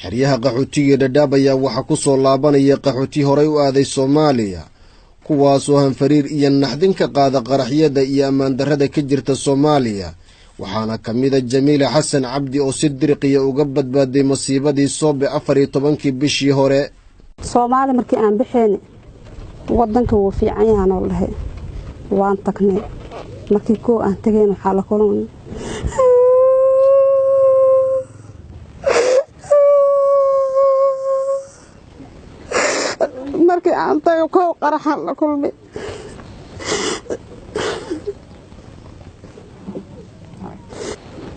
Xeryaha qaxootiga Dhadhaab ayaa waxaa ku soo laabanaya qaxooti horay u aaday Soomaaliya, kuwaasoo hanfariir iyo naxdin ka qaada qaraxyada iyo ammaan darrada ka jirta Soomaaliya. Waxaana ka mid a Jamiila Xasan Cabdi oo si dirqiya uga badbaaday masiibadii Soobe 14-kii bishii hore. Soomaali markii aan baxeyni, wadanka wuu fiican yahanoo dhahay, waan tagnay. Markii koo aan tegayn, waxaa la kulanay markii aan tago kow qaraxaan la kulmay.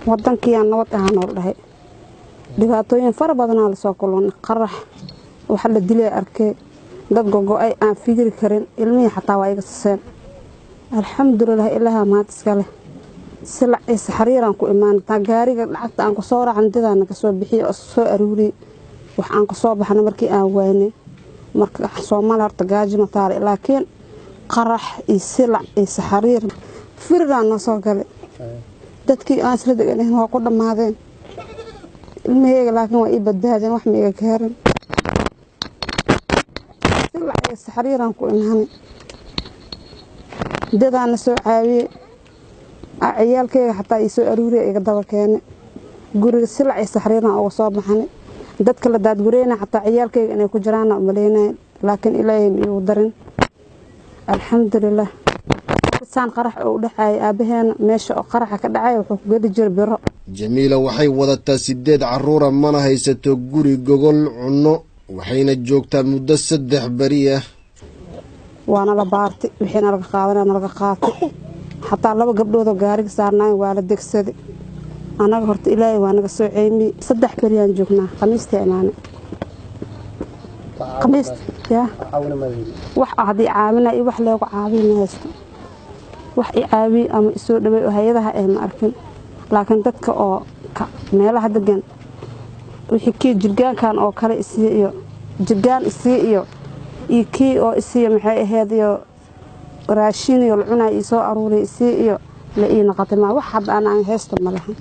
Wadankiiyaan nabad ahaanoo dhahay, dhibaatooyin fara badanaa lasoo kulmanay, qarax, waxa la dilay arkay, dad gogo-ay aan fikiri karin, ilmihii xataa waa iga saseen. Alxamdulilah, ilaaha mahad iska leh. Silac iyo saxariiraan ku imaanay. Taa gaariga lacagta aan kusoo raacna dadaa naga soo bixiyey oo soo aruuriyey. Wax aan kusoo baxna markii aan waynay. Marka Soomaali horta gaajo ma taale, laakiin qarax iyo silac iyo saxariir firiraan noo soo galay. Dadkii aan isla deganayn waa ku dhammaadeen. Ilmaheyga laakiin waa ii badbaadeen, wax ma iga gaarin. Silac iyo saxariiraan ku imaanay, dadaana soo caawiyey, ciyaalkeyga xataa ii soo aruuriya, iga daba keenay guriga. Silac iyo saxriiraan uga soo baxanay. Dadka la daadgureyna xataa ciyaalkeyga inay ku jiraana umaleynaya, laakiin Ilaahay ma iigu darin, alxamdulilah. Saan qarax oo u dhexaayay, aabaheena meesha oo qaraxa ka dhacay wuxuu ku geli jiray biro. Jamiila waxay wadataa 8 carruura, mana haysato guri, gogol, cunno, waxayna joogtaa muddo 3 beri ah. Waana la baartay, wixiina laga qaadanaya nalaga qaatay, xataa 2 gabdhoodoo gaariga saarnaayen waa la degsaday. Annaga horta Ilaahay waa naga soo ceymiyey. 3 beriyaan joognaa, Khamiistii imaanay, Khamiist ya. Wax haddii caawina iyo wax loogu caawiyo ma haysto. Wax i caawiye ama isoo dhawey oo hay-adaha eh ma arkin, laakiin dadka oo meelaha degan wixii kii jirgaankan oo kale isiiye iyo jirgaan isiiye iyo kii oo isiiye maxay ahayd iyo raashin iyo lacunay ii soo aruuriya isii iyo la ii naqatay. Maa wax hadda aan haysto ma lahan.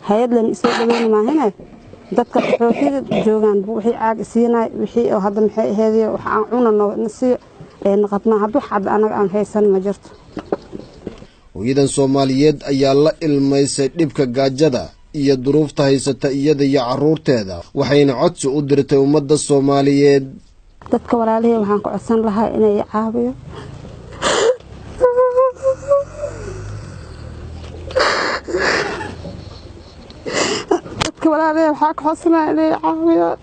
Hay-ad lama isoo dhaweyni maahine, dadka qaxootiga joogaan wixii caag isiinay, wixii oo hadda maxay ahayd iyo wax aan cuna na siiyo ee naqat maa. Hadda wax hadda anaga aan haysan ma jirto. Hooyadan Soomaaliyeed ayaa la ilmaysay dhibka gaajada iyo duruufta haysata iyada iyo carruurteeda, waxayna codsi u dirtay ummadda Soomaaliyeed. Dadka walaalihii waxaan ku codsan lahaa inay i caawiyo. Dadka walaalihii waxaa ka codsanaya inay i caawiyaan.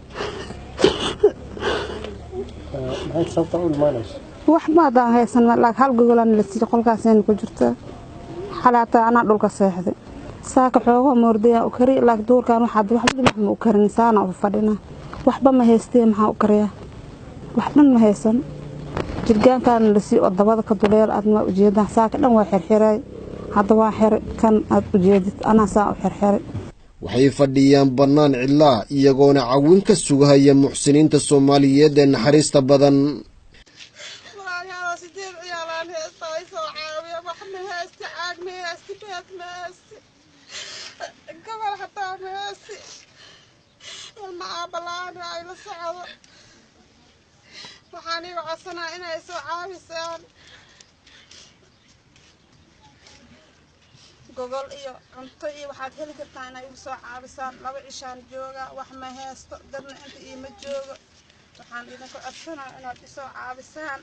Wax maadaan haysan, laakiin hal gogolaan la siiyey, qolkaasayna ku jirtaa. Xalay hataa anaa dhulka seexday. Saaka xoogo moordaya u kari, laakiin duurkan waxaad waxba wax ma u karin, saana u fadhinaa. Waxba ma haystee, maxaa u kariyaa? Wax dhan ma haysan. Jirgaankaana la siiyo oo dabada ka duleel aad ma ujeedaa. Saaka dhan waa xirxiray, hadda waa xiray kan aad ujeedid, anaa saa u xirxiray. Waxay fadhiyaan bannaan cidlaa, iyagoona cawin ka sugahaya muxsiniinta Soomaaliyeed ee naxariista badan. Walaalayaal, 8 ciyaalaan heystaa, i soo caawiya. Wax ma haysti, caag ma haysti, beed ma haysti, gobol xataa ma haysti. Ilma aabbalaan ay la socdo. Waxaan iga codsanaa inay soo caawisaan, gogol iyo cunto iyo waxaad heli kartaa inay igu soo caawisaan. 2 cishaan jooga, wax ma haysto, dadna inta iima joogo. Waxaan idinka codsanaa inaad isoo caawisaan,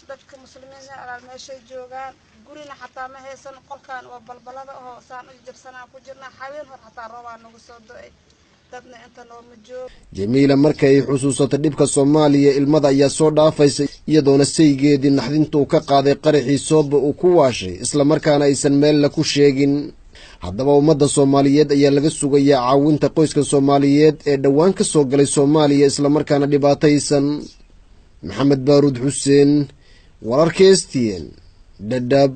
dadka muslimiinta alaal meeshay joogaan. Gurina xataa ma haysan, qolkan waa balbalada oo saan u jabsanaa ku jirnaa. Xaween hor xataa roobaa nagu soo do-ay, dadna inta nooma joogo. Jamiila markay xusuusatay dhibka Soomaaliya, ilmada ayaa soo dhaafaysa, iyadoona saygeedii naxdinta uu ka qaaday qaraxii Sooba uu ku waashay, islamarkaana aysan meella ku sheegin. Haddaba ummadda Soomaaliyeed ayaa laga sugayaa caawinta qoyska Soomaaliyeed ee dhowaan ka soo galay Soomaaliya, islamarkaana dhibaataysan. Maxamed Baaruud Xuseen, wararka STN, Dhadhaab.